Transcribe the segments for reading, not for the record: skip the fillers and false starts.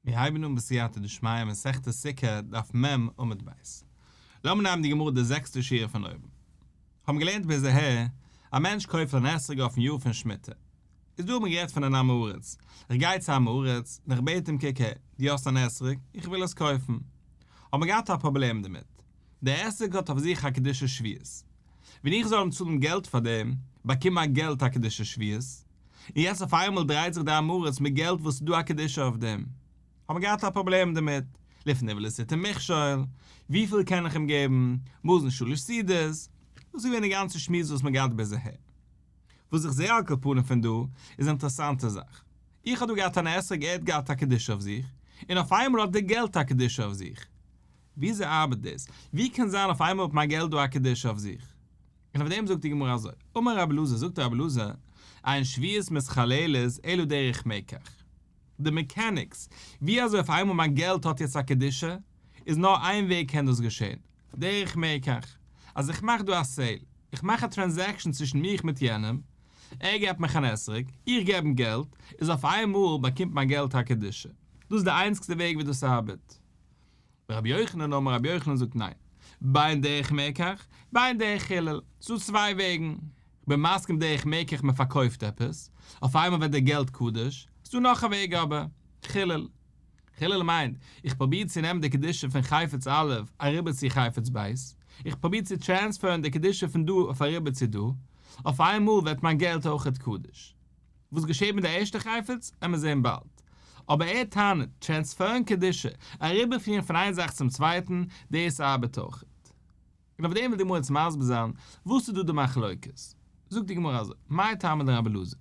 מיר הייבן אן בסייעתא דשמיא מסכת סוכה דף מ' עמוד ב'. לאמיר נעמען די גמרא די זעקסטע שורה פון אויבן. האבן געלערנט ביז אהער, א מענטש קויפט אן אתרוג אויפן יאר פון שמיטה. איז דא האט מען גערעדט פון אן עם הארץ. איך גיי צו עם הארץ און איך בעט אים קוק הער, דו האסט אן אתרוג, איך וויל עס קויפן. האט מען געהאט א פראבלעם דערמיט. דער אתרוג האט אויף זיך א קדושת שביעית. ווען איך זאל אים צאלן געלט פאר דעם, באקומט מיין געלט א קדושת שביעית. און יעצט אויף איינמאל דרייט זיך די עם הארץ מיט געלט וואס איז דא א קדושה אויף דעם. האט מען געהאט א פראבלעם דערמיט, לפני עור לא תתן מכשול, וויפיל קען איך אים געבן, מזון שלש סעודות, דאס איז געווען די גאנצע שמועס וואס מען געהאט ביז אהער. וואס איך זעה על כל פנים פון דא, איז א אינטערעסאנטע זאך. איך האב דא געהאט אן אתרוג ער האט געהאט א קדושה אויף זיך, און אויף איינמאל האט די געלט א קדושה אויף זיך. וויאזוי ארבעט דאס? ווי קען זיין אויף איינמאל האט מיין געלט דא א קדושה אויף זיך? און אויף דעם זאגט די גמרא אזוי, אמר רבי אלעזר, זאגט רבי אלעזר, אין שביעית מתחללת אלא דרך מקח. די mechanics ווי אזוי אויף איינמאל מיין געלט האט יעצט א קדושה, איז נאר איין וועג קען דאס געשען, דרך מקח. אז איך מאך דא א sale, איך מאך א transaction צווישן מיך מיט יענעם, ער געבט מיך אן אתרוג, איך געב אים געלט, איז אויף איינמאל באקומט מיין געלט א קדושה. דאס איז די איינציגסטע וועג ווי דאס ארבעט. רבי יוחנן אמר רבי יוחנן זאגט ניין, בין דרך מקח, בין דרך חילול, ס'דא צוויי וועגן, כ'בין מסכים דרך מקח מען פארקויפט עפעס, אויף איינמאל ווערט די געלט קדוש, ס'דא נאך א וועג אבער, חילול. חילול מיינט, איך פרוביר צו נעמען די קדושה פון חפץ א' אריבער צו חפץ ב', איך פרוביר צו transfer ן די קדושה פון דא אויף אריבער צו דא, אויף איינמאל ווערט מיין געלט אויכעט קדוש. וואס געשעט מיט די ערשטע חפץ עמער זעהן באלד. אבער ער טענה'ט, transfer ן קדושה, אריבערפירן פון איין זאך צום צווייטן, דאס ארבעט אויכעט. און אויף דעם וויל די גמרא יעצט מסביר זיין, וואס איז דא די מחלוקת. זאגט די גמרא אזוי, מאי טעמא דרבי אלעזר?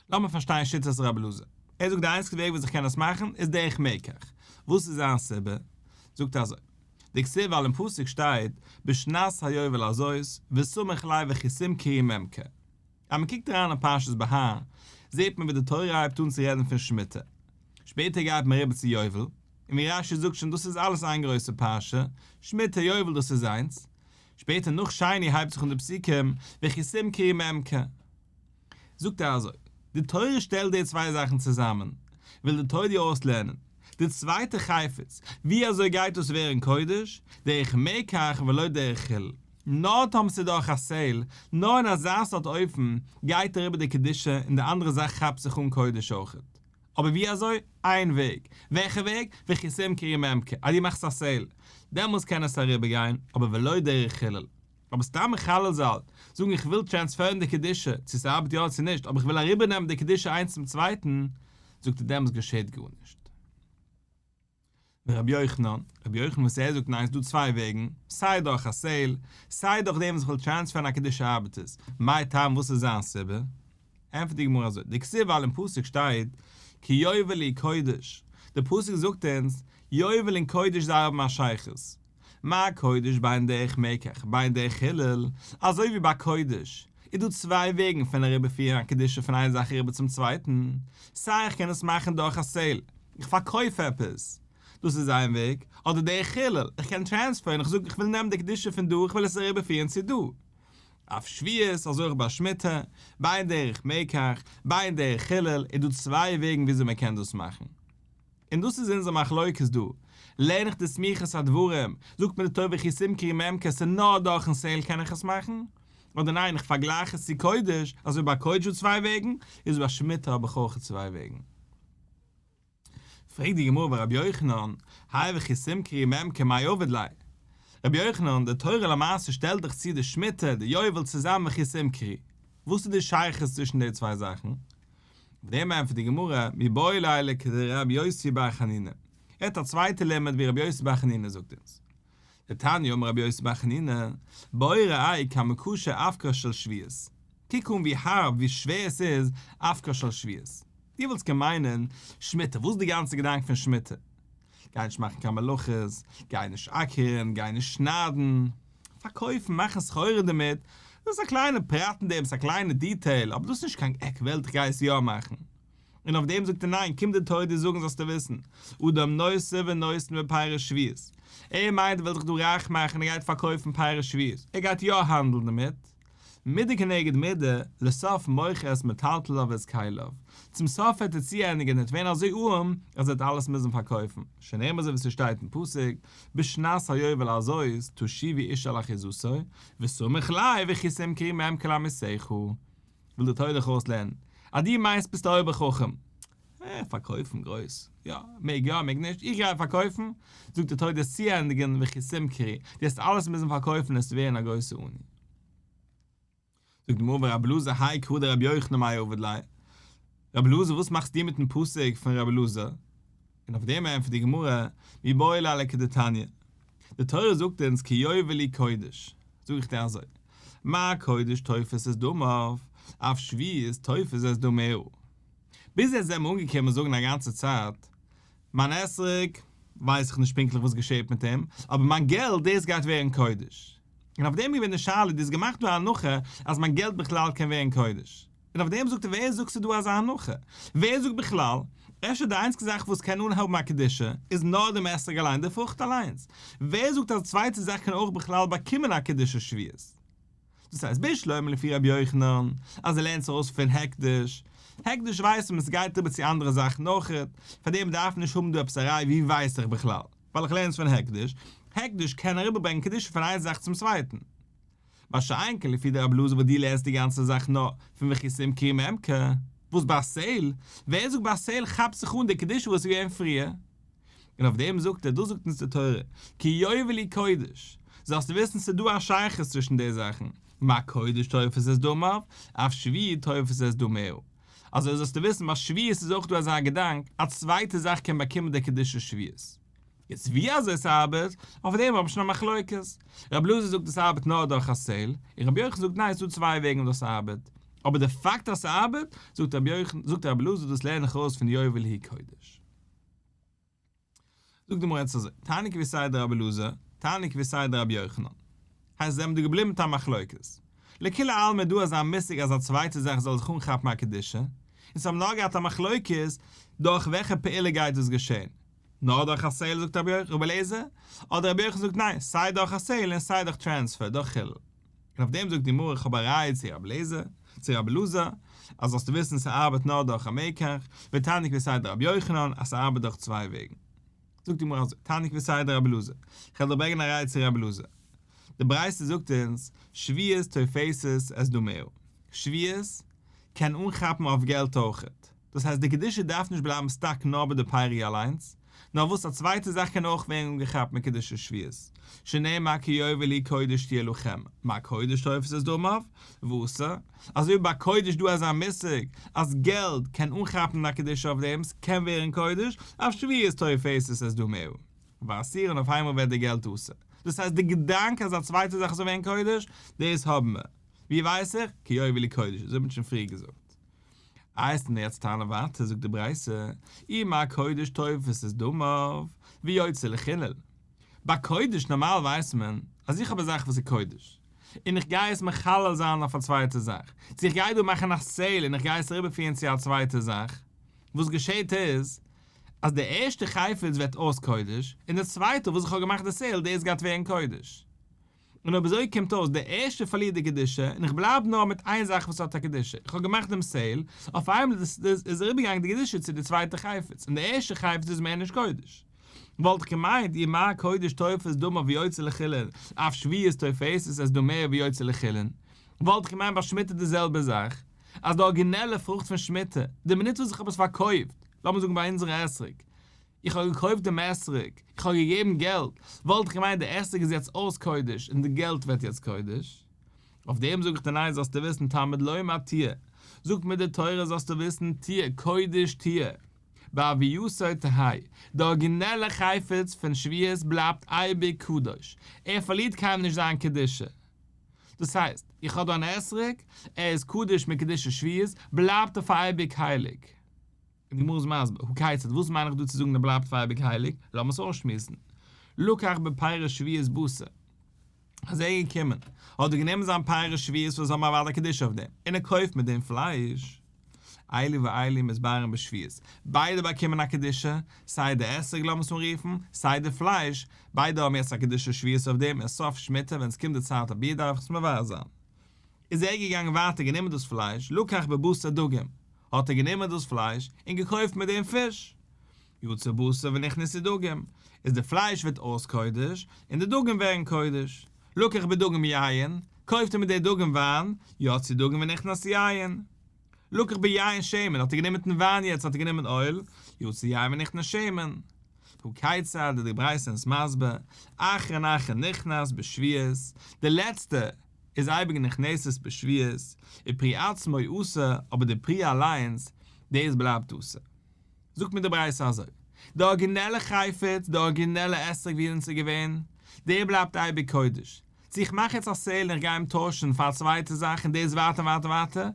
לאמיר פארשטיין שיטת רבי אלעזר. ער זאגט די איינציגסטע וועג וואס איך קען עס מאכן איז דרך מקח. וואס איז זיין סיבה? זאגט ער אזוי, דכתיב ווייל אין פסוק שטייט, בשנת היובל הזאת, וסמוך ליה וכי תמכרו ממכר. אז מען קוקט אריין אין פרשת בהר, זעט מען ווי די תורה הייבט אן צו רעדן פון שמיטה. שפעטער גייט מען אריבער צו יובל, און ווי רש"י זאגט שוין דאס איז אלעס איין גרויסע פרשה, שמיטה יובל דאס איז איינס. שפעטער נאך שני הייבט זיך אן די פסוקים, וכי תמכרו ממכר. זאגט ער אזוי, די תורה שטעלט די צוויי זאכן צוזאמען, וויל די תורה דיר אויסלערנען, די צווייטע חפץ, ווי אזוי גייט דאס ווערן קודש, דרך מקח ולא דרך חילול. נאר טאמער ס'איז דורך א sale, נאר אין אזא סארט אופן גייט אריבער די קדושה און די אנדערע זאך כאפט זיך אן קודש אויכעט. אבער ווי אזוי? איין וועג. וועלכע וועג? וכי תמכרו ממכר, אז דו מאכסט א sale, דעמאלס קען עס אריבער גיין, אבער ולא דרך חילול. אבער סתם מחלל זיין, זאגן איך וויל transfer ן די קדושה, צו ס'ארבעט יא צו נישט, אבער איך וויל אריבערנעמען די קדושה איינס צום צווייטן, זאגט ער דעמאלס געשעט גארנישט. ורבי יוחנן, רבי יוחנן וואס ער זאגט ניין ס'דא צוויי וועגן, סיי דורך א sale, סיי דורך דעם וואס איך וויל transfer ן א קדושה ארבעט עס, מאי טעמא וואס איז זיין סיבה? ענטפערט די גמרא אזוי, דכתיב ווייל אין פסוק שטייט כי יובל הוא קודש, די פסוק זאגט אונז יובל און קודש זיי האבן א שייכות, מה קודש בין דרך מקח בין דרך חילול, אזוי ווי ביי קודש איז דא צוויי וועגן פון אריבערפירן א קדושה פון איין זאך אריבער צום צווייטן, סיי איך קען עס מאכן דורך א sale, איך פארקויף עפעס, דאס איז איין וועג, אדער דרך חילול, איך קען transfer ן, איך זאג איך וויל נעמען די קדושה פון דא איך וויל עס אריבערפירן צו דא. אף שביעית, אזוי אויך ביי שמיטה, בין דרך מקח, בין דרך חילול, איז דא צוויי וועגן וויאזוי מען קען דאס מאכן. און דאס איז אונזער מחלוקת דא. לערן איך די סמיכות הדברים, זאגט מיר די תורה וכי תמכרו ממכר ס'נאר דורכן sale קען איך עס מאכן? אדער ניין איך פארגלייך עס צו קודש, אזוי ביי קודש איז צוויי וועגן, איז ביי שמיטה האב איך אויך צוויי וועגן. פרעגט די גמרא ורבי יוחנן, האי וכי תמכרו ממכר מאי עביד ליה? רבי יוחנן, די תורה למעשה שטעלט דאך צו די שמיטה, די יובל צוזאמען וכי תמכרו. וואס איז די שייכות צווישן די צוויי זאכן? אויף דעם ענטפערט די גמרא, מיבעי ליה לכדרבי יוסי בר חנינא. ער האט א צווייטע לימוד ווי רבי יוסי בר חנינא זאגט אונז. דתניא אמר רבי יוסי בר חנינא, בוא וראה כמה קשה אבקה של שביעית. קוק אן ווי הארב, ווי שווער עס איז אבקה של שביעית. דו וואלסט קען מיינען, שמיטה, וואס איז די גאנצע געדאנק פון שמיטה? גיי נישט מאכן קיין מלאכות, גיי נישט אקערן, גיי נישט שניידן, פארקויפן, מאכן סחורה דערמיט, דאס איז א קליינע פרט אין דעם, ס'איז א קליינע detail, אבער דאס איז נישט קיין עק וועלט איך גיי עס יא מאכן. און אויף דעם זאגט ער ניין, קומט די תורה דיר זאגן זאלסטו וויסן, אדם נושא ונותן בפירות שביעית, ער מיינט ער וויל זיך דא רייך מאכן ער גייט פארקויפן פירות שביעית, ער גייט יא האנדלן דערמיט. מידה כנגד מידה, לסוף מוכר את מטלטליו ואת כליו, צום סוף וועט ער צוענדיגן און וועט ווערן אזוי ארעם אז ער וועט אלעס מוזן פארקויפן, שנאמר אזוי ווי ס'שטייט אין פסוק, בשנת היובל הזאת תשובו איש אל אחוזתו, וסמוך ליה וכי תמכרו ממכר לעמיתך. וויל די תורה דיך אויסלערנען אז דו מיינסט ביסט א אויבער חכם, אה, פארקויפן גרויס, יא, מעג יא, מעג נישט, איך גיי פארקויפן, זאגט די תורה דו וועסט צוענדיגן וכי תמכרו, דו וועסט אלעס מוזן פארקויפן עס ווערן א גרויסע עני. זאגט די גמרא ורבי אלעזר האי קרא דרבי יוחנן מאי עביד ליה, רבי אלעזר וואס מאכסטו מיטן פסוק פון רבי אלעזר? און אויף דעם ענטפערט די גמרא, מיבעי ליה לכדתניא, די תורה זאגט אונז כי יובל הוא קודש, זאג איך דיר אזוי, מה קודש תופס את דמיו, אף שביעית תופס את דמיה. ביז יעצט זענען מיר אנגעקומען זאגן א גאנצע צייט, מיין אתרוג ווייס איך נישט פונקטליך וואס געשעט מיט אים, אבער מיין געלט דאס גייט ווערן קודש. און אויף דעם איז געווען די שאלה, דו האסט געמאכט דא א הנחה אז מיין געלט בכלל קען ווערן קודש. און אויף דעם זאגט ער ווער זאגט ס'איז דא אזא הנחה? ווער זאגט בכלל? אפשר די איינציגסטע זאך וואס קען אנהאבן א קדושה איז נאר דעם אתרוג אליין, די פרוכט אליינס. ווער זאגט אז א צווייטע זאך קען אויך בכלל באקומען א קדושת שביעית? דאס הייסט בשלמא לפי רבי יוחנן אז ער לערנט עס ארויס פון הקדש, הקדש ווייסט מען ס'גייט איבער צו אנדערע זאכן אויכעט, פאר דעם דארף מען נישט האבן דא עפעס א ראי' ווי ווייס איך בכלל, ווייל איך לערן עס פון הקדש, הקדש קען אריבערברענגען קדושה פון איין זאך צום צווייטן. מה שאין כן לפי דרבי אלעזר וואס דו לערנסט די גאנצע זאך נאר פון וכי תמכרו ממכר, וואס ביי א sale, ווער זאגט ביי א sale כאפט זיך אן די קדושה וואס איז געווען פריער? און אויף דעם זאגט ער, דאס זאגט אונז די תורה, כי יובל הוא קודש, זאלסטו וויסן ס'איז דא א שייכות צווישן די זאכן, מה קודש תופס את דמיו, אף שביעית תופס את דמיה. אזוי זאלסטו וויסן ביי שביעית איז אויך דא אזא געדאנק, א צווייטע זאך קען באקומען די קדושת שביעית. יעצט ווי אזוי ס'ארבעט, אויף דעם האבן שוין א מחלוקת. רבי אלעזר זאגט עס ארבעט נאר דורך א sale, און רבי יוחנן זאגט ניין ס'איז דא צוויי וועגן ווי דאס ארבעט. אבער די פאקט אז ס'ארבעט, זאגט רבי יוחנן, זאגט רבי אלעזר דאס לערן איך ארויס פון יובל הוא קודש. זאגט די גמרא יעצט אזוי, תניא כוותיה דרבי אלעזר, תניא כוותיה דרבי יוחנן. הייסט זיי האבן דא געבליבן מיט א מחלוקת. לכולי עלמא איז דא אזא מושג אז א צווייטע זאך זאל זיך אנכאפן א קדושה, און זיי האבן נאר געהאט א מחלוקת דורך וועלכע פעולה גייט דאס געשען. נאר דורך א sale זאגט רבי אליעזר, אדער רבי יוחנן זאגט ניין, סיי דורך א sale און סיי דורך transfer, דורך חילול. און אויף דעם זאגט די גמרא איך האב א ראיה צו רבי אליעזר, צו רבי אלעזר, אז זאלסטו וויסן ס'ארבעט נאר דורך א מקח, ותניא כוותיה דרבי יוחנן אז ס'ארבעט דורך צוויי וועגן. זאגט די גמרא אזוי, תניא כוותיה דרבי אלעזר, איך וועל דיר ברענגען א ראיה צו רבי אלעזר. די ברייתא זאגט אונז, שביעית תופסת את דמיה, שביעית קען אנכאפן אויף געלט אויכעט. דאס הייסט די קדושה דארף נישט בלייבן stuck נאר ביי די פרי אליינס, נאר וואס א צווייטע זאך קען אויך ווערן אנגעכאפט מיט קדושת שביעית, שנאמר כי יובל הוא קודש תהיה לכם, מה קודש תופס את דמיו, ואסור, אזוי ווי ביי קודש דא אזא מושג אז געלט קען אנכאפן א קדושה אויף דעם, ס'קען ווערן קודש, אף שביעית תופסת את דמיה, ואסורה און אויף איינמאל ווערט די געלט אסור. דאס הייסט די געדאנק אז א צווייטע זאך זאל ווערן קודש, דאס האבן מיר. ווי ווייס איך? כי יובל הוא קודש, אזוי האט מען שוין פריער געזאגט. הייסט און יעצט טענה ווייטער זאגט די ברייתא, אי מה קודש תופס את דמיו ויוצא לחולין. ביי קודש נארמאל ווייסט מען אז איך האב א זאך וואס איז קודש, און איך גיי עס מחלל זיין אויף א צווייטע זאך, צו איך גיי דא מאכן א sale און איך גיי עס אריבערפירן צו א צווייטע זאך, וואס געשעט איז אז די ערשטע חפץ ווערט אויס קודש, און די צווייטע וואס איך האב געמאכט די sale דאס גייט ווערן קודש. און אויב אזוי קומט אויס דער ערשטער פארלירט די קדושה און איך בלייב נאר מיט איין זאך וואס האט א קדושה, איך האב געמאכט דעם sale, אויף איינמאל איז אריבערגעגאנגען די קדושה צו די צווייטע חפץ און די ערשטע חפץ איז מער נישט קודש. וואלט איך געמיינט אי מה קודש תופס דמיו ויוצא לחולין, אף שביעית תופסת את דמיה ויוצא לחולין, וואלט איך געמיינט ביי שמיטה די זעלבע זאך, אז די ארגינעלע פרוכט פון שמיטה, די מינוט וואס איך האב עס פארקויפט, לאמיר זאגן ביי אונזערע אתרוג, איך האב געקויפט דעם אתרוג, איך האב געגעבן געלט, וואלט איך געמיינט די אתרוג איז יעצט אויס קודש און די געלט ווערט יעצט קודש. אויף דעם זאג איך דיר ניין זאלסטו וויסן תלמוד לומר תהיה, זאגט מיר די תורה זאלסטו וויסן תהיה קודש תהיה, בהווייתו תהא, די ארגינעלע חפץ פון שביעית בלייבט אייביג קדוש, ער פארלירט קיינמאל נישט זיין קדושה. דאס הייסט, איך האב דא אן אתרוג, ער איז קדוש מקדושת שביעית, בלייבט ער פאר אייביג הייליג. און די גמרא איז מסביר, הא כיצד, וואס מיין איך דא צו זאגן ער בלייבט פאר אייביג הייליג, לאמיר עס אויסשמועסן. לקח בפירות שביעית בשר. אז ער איז געקומען, האט ער גענומען זיין פירות שביעית וואס האבן אוודאי קדושה אויף דעם, און ער קויפט מיט דעם פלייש. אלו ואלו מתברין בשביעית, ביידע באקומען א קדושה, סיי די אתרוג לאמיר עס אנרופן, סיי די פלייש, ביידע האבן יעצט א קדושה שביעית אויף דעם, און סוף שמיטה ווען עס קומט די צייט אויף ביר דארף איך עס מבער זיין. איז ער געגאנגען ווייטער גענומען דאס פלייש, לקח בבשר דגים, האט ער גענומען דאס פלייש און געקויפט מיט דעם פיש. יצא בשר ונכנסו דגים, איז די פלייש ווערט אויס קודש, און די דגים ווערן קודש. לקח בדגים יין, קויפט ער מיט די דגים וויין, יצאו דגים ונכנס יין. לקח ביין שמן, האט ער גענומען מיטן וויין יעצט האט ער גענומען אויל, יצא יין ונכנס שמן. הא כיצד איז די ברייתא אונז מסביר, אחרון אחרון נכנס בשביעית, די לעצטע איז אייביג נכנסת בשביעית, ופרי עצמו אסור, אבער די פרי אליינס, דאס בלייבט אסור. זאגט מיר די ברייתא אזוי, די ארגינעלע חפץ, די ארגינעלע אתרוג ווי אונז איז געווען, דער בלייבט אייביג קודש. צו איך מאך יעצט א sale און איך גיי אים טוישן פאר א צווייטע זאך און דאס ווייטער ווייטער ווייטער,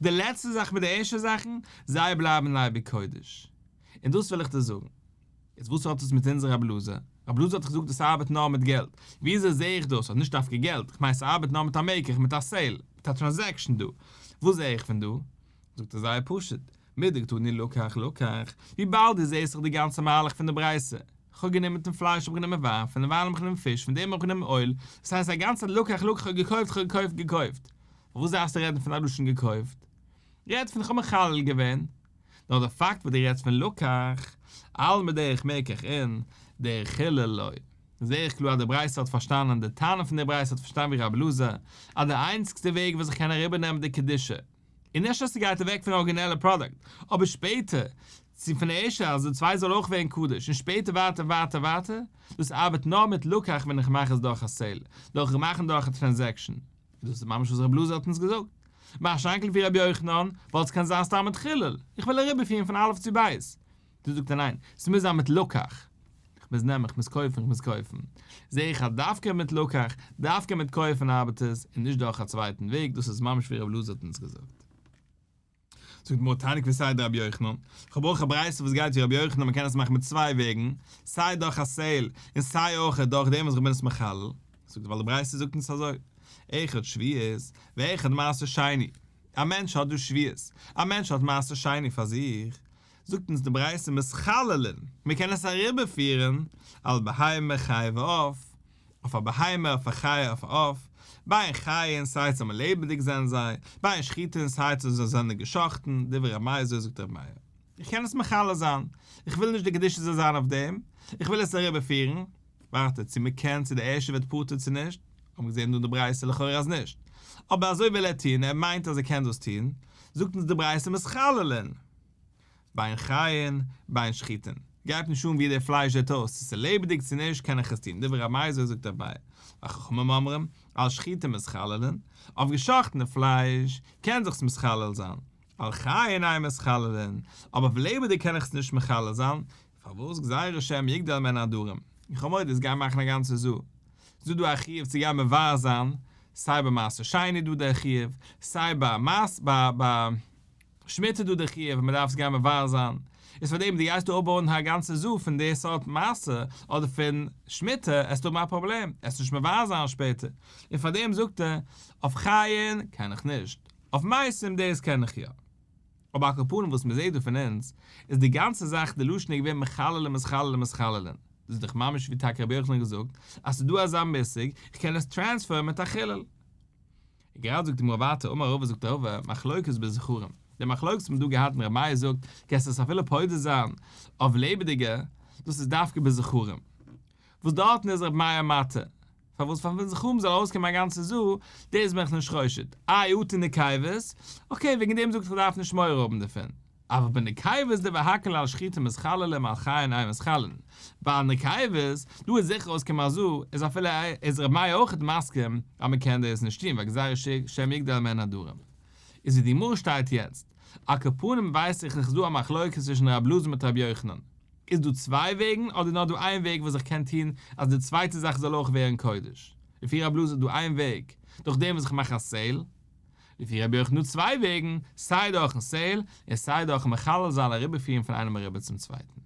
די לעצטע זאך מיט די ערשטע זאכן, זיי בלייבן אייביג קודש. און דאס וויל איך דיר זאגן. יעצט וואס האט עס מיט אונזער רב אלעזר? רב אלעזר האט דאך געזאגט עס ארבעט נאר מיט געלט. וויאזוי זע איך דאס? אז נישט דווקא געלט, איך מיין ס'ארבעט נאר מיט א מקח, מיט א sale, מיט א transaction דא. וואס זע איך פון דא? זאגט ער זייער פשוט, מדקתני לקח לקח, וויבאלד דו זעסט דאך די גאנצע מהלך פון די ברייתא, כ'האב גענומען מיטן פלייש האב איך גענומען וויין, פון די וויין האב איך גענומען פיש, פון דעם האב איך גענומען אויל, דאס הייסט א גאנצע לקח לקח כ'האב געקויפט כ'האב געקויפט געקויפט. פארוואס דארפסטו רעדן פון א לשון געקויפט? רעד פון כ'האב מחלל געווען. נאר די פאקט וואס דו רעדסט פון לקח, אלמא דרך מקח אין, דרך חילול לא. זעה איך קלאר אז די ברייתא האט פארשטאנען, די תנא פון די ברייתא האט פארשטאנען ווי רבי אלעזר, אז די איינציגסטע וועג וואס איך קען אריבערנעמען די קדושה, און נישט אז ס'גייט אוועק פון ארגינעלע פראדוקט, אבער שפעטער, צו פון די ערשטע אז די צווייטע זאל אויך ווערן קדוש, און שפעטער ווייטער ווייטער ווייטער, דאס ארבעט נאר מיט לקח ווען איך מאך עס דורך א sale, דורך מאכן דורך א transaction. דאס איז ממש וואס רבי אלעזר האט אונז געזאגט. מה שאין כן לפי רבי יוחנן, וואלט עס קען זיין סתם מיט חילול, איך וויל אריבערפירן פון א' צו ב'. דא זאגט ער ניין, ס'מוז זיין מיט לקח. איך מוז נעמען, איך מוז קויפן, איך מוז קויפן. זע איך אז דווקא מיט לקח, דווקא מיט קויפן ארבעט עס, און נישט דורך א צווייטן וועג, דאס איז ממש ווי רבי אלעזר האט אונז געזאגט. זאגט די גמרא תניא כוותיה דרבי יוחנן, איך האב אויך א ברייתא וואס גייט ווי רבי יוחנן, מען קען עס מאכן מיט צוויי וועגן, סיי דורך א sale, און סיי אויך דורך דעם וואס איך בין עס מחלל. זאגט ווייל די ברייתא זאגט אונז אזוי, אחד שביעית, ואחד מעשר שני. א מענטש האט דא שביעית, א מענטש האט מעשר שני פאר זיך, זאגט אונז די ברייתא מתחללין, מען קען עס אריבערפירן על בהמה חיה ועוף, אויף א בהמה, אויף א חיה, אויף א עוף, בין חיין סיי צו לעבעדיג זענען זיי, בין שחוטין סיי צו זיי זענען געשאכטן, דברי ר' מאיר אזוי זאגט ר' מאיר. איך קען עס מחלל זיין, איך וויל נישט די קדושה זאל זיין אויף דעם, איך וויל עס אריבערפירן, ווארט צו מען קען צו די ערשטע ווערט פטור צו נישט, האבן געזען דא אין די ברייתא לכאורה אז נישט, אבער אזוי וויל ער טון, ער מיינט אז ער קען דאס טון, זאגט אונז די ברייתא מתחללין. בין חיין, בין שחוטין. גייט נישט אן ווי די פלייש זעט אויס, צו ס'איז לעבעדיג צו נישט קען איך עס טון, דברי ר' מאיר אזוי זאגט ר' מאיר, וחכמים אומרים, על שחוטין מתחללין, אויף געשאכטענע פלייש קען זיך עס מתחלל זיין, על חיין אין מתחללין, אבער אויף לעבעדיג קען איך עס נישט מחלל זיין, פארוואס גזירה שמא יגדל מהן עדרים? איך האב מורא דאס גייט מאכן א גאנצע zoo. ס'איז דא דא א חיוב צו גיין מבער זיין, סיי ביי מעשר שני איז דא דער חיוב, סיי ביי מס ביי ביי שמיטה איז דא דער חיוב אז מ'דארף עס גיין מבער זיין. איז פאר דעם דו גייסט דא אויפבויען א גאנצע zoo פון די סארט מעשר אדער פון שמיטה, עסטו האבן א פראבלעם, עסט נישט מבער זיין שפעטער. און פאר דעם זאגט ער, אויף חיין קען איך נישט, אויף מתים דאס קען איך יא. אבער על כל פנים וואס מ'זעט דא פון אונז, איז די גאנצע זאך די לשון איז געווען מחללין מתחללין מתחללין. דאס איז דאך ממש ווי טאקע רבי יוחנן האט געזאגט אז ס'איז דא אזא מושג, איך קען עס טרענספערן מיט א חילול. און גראדע זאגט די גמרא ווייטער, אמר רבא זאגט רבא, מחלוקת בזכרים. די מחלוקת וואס מ'האט דא געהאט און רבי מאיר זאגט, קענסט עס אפילו פודה זיין אויף לעבעדיגע, דאס איז דווקא בזכרים. וואס דארטן איז רבי מאיר מתיר. פארוואס פאר ווען זכרים זאל ארויסקומען א גאנצע zoo, דאס בין איך נישט חושד. איי אטו נקבות? okay, וועגן דעם זאגט איך דארף נישט מורא האבן דערפון. אבער ביי נקבות דברי הכל על שחוטין מתחללין על חיין אין מתחללין. ביי נקבות, דא איז זיכער אויסקומען א zoo, איז אפילו איז ר' מאיר אויכעט מסכים אז מען קען דאס נישט טון ווייל גזירה שמא יגדל מהן עדרים. איז ווי די גמרא שטייט יעצט. על כל פנים ווייס איך איז דא א מחלוקת צווישן ר' אלעזר מיט ר' יוחנן. איז דא צוויי וועגן אדער נאר דא איין וועג וואס איך קען טון אז די צווייטע זאך זאל אויך ווערן קודש? לפי רבי אלעזר איז דא איין וועג, דורך דעם וואס איך מאך א sale. לפי רבי יוחנן דא צוויי וועגן, סיי דורכן sale, און סיי דורכן מחלל זיין אריבערפירן פון איינעם אריבער צום צווייטן.